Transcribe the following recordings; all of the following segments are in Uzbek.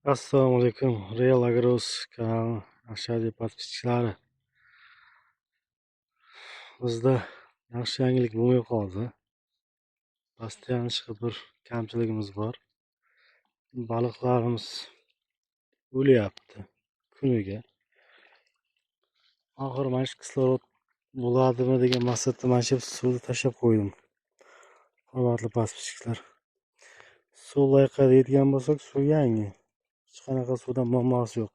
Assalomu alaykum, Real Agros kanali ashadiy podpischilari. Bizda yaxshi yangilik bo'lmay qoldi. Постоянно chiqib bir kamchiligimiz bor. Baliqlarimiz o'lyapti kuniga. Oxiri mana shu kislorod bo'ladimi degan maqsadda mana shu suvni tashlab qo'ydim. Hurmatli podpischiklar. Suv loyiqa deydigan bo'lsak, suv yangi. Hech qanaqa suvdan muammosi yo'q.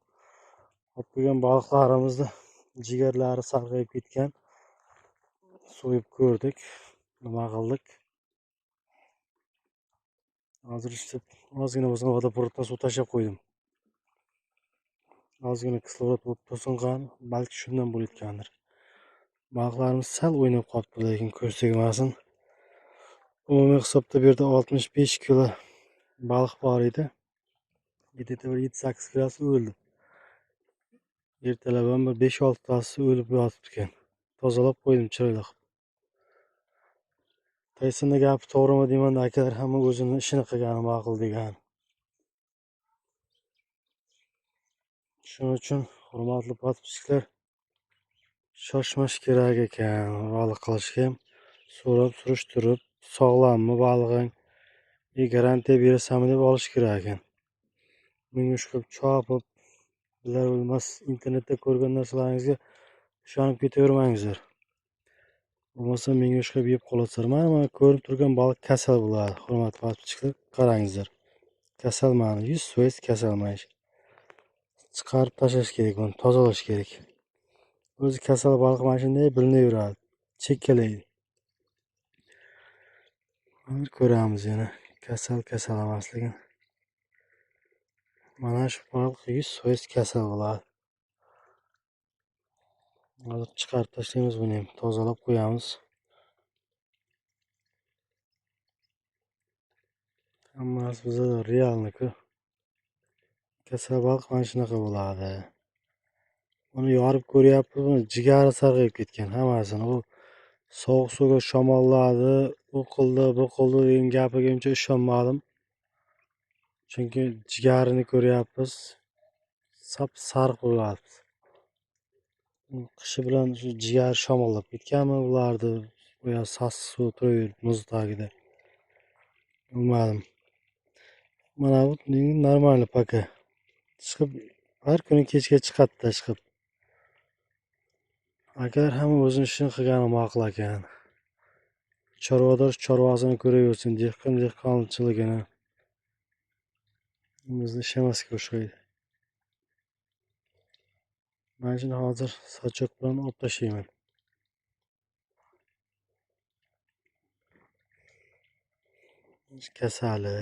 Olib kelgan baliqlarimizni jigarlari sarg'ayib ketgan. So'yib ko'rdik, nima qildik. Hozir ishlab ozgina bo'lsa vodoprovoddan suv tashlab qo'ydim. Ozgina kislorod bo'lib tursin qani, balki shundan bo'layotgandir. Baliqlarimiz sal o'ynab qolibdi, lekin ko'z tegmasin. Umumiy hisobda bu yerda 65 kilo baliq bor edi. Где-то bir 7-8 kilosi o'ldi. Ertalab ham bir 5-6 tasi o'lib yotibdi ekan. Tozalab qo'ydim chiroyli qilib. Taysonning gapi to'g'rimi deyman, akalar hamma o'zini ishini qilgani ma'qul degan. Shuning uchun hurmatli podpischiklar, shoshmash kerak ekan, baliq qilishga ham so'rab surishtirib, sog'lammi balig'ing, garantiya berasanmi deb olish kerak ekan. Bunga chiqib chopib, bilar bilmas internetda ko'rgan narsalaringizga ishonib ketavermangizlar. Bo'lmasa menga chiqib yeb qolasizlar. Mana ko'rib turgan baliq kasal bo'ladi. Hurmatli podpischiklar, qarangizlar. Kasal mana 100% kasal mana shu. Chiqarib tashlash kerak, buni tozalash kerak. O'zi kasal baliq mana shunday bilinaveradi, chekkalaydi. Hozir ko'ramiz yana kasal kasal emasligini. Mana shu baliq 100% kasal bo'ladi. Hozir chiqarib tashlaymiz buni ham, tozalab qo'yamiz. Hammasi bizda realniku. Kasal baliq mana shunaqa bo'ladi. Uni yorib ko'ryapmiz, buni jigari sarg'ayib ketgan hammasini. U sovuq suvga shamolladi, u qildi, bu qildi degan gapiga uncha ishonmadim. Chunki jigarini ko'ryapmiz, sap-sariq bo'lyapti. Qishi bilan shu jigar shamollab ketganmi ularni, u yoq sassiq suv turaverib muz tagida. Bilmadim. Mana bu normal пока. Chiqib har kuni kechga chiqadi-da chiqib. Akalar hamma o'zini ishini qilgani ma'qul ekan. Chorvador chorvasini ko'raversin, dehqon dehqonchiligini. Bizni ish emasga o'xshaydi. Mana shuni hozir sochoq bilan olib tashlayman. Kasali.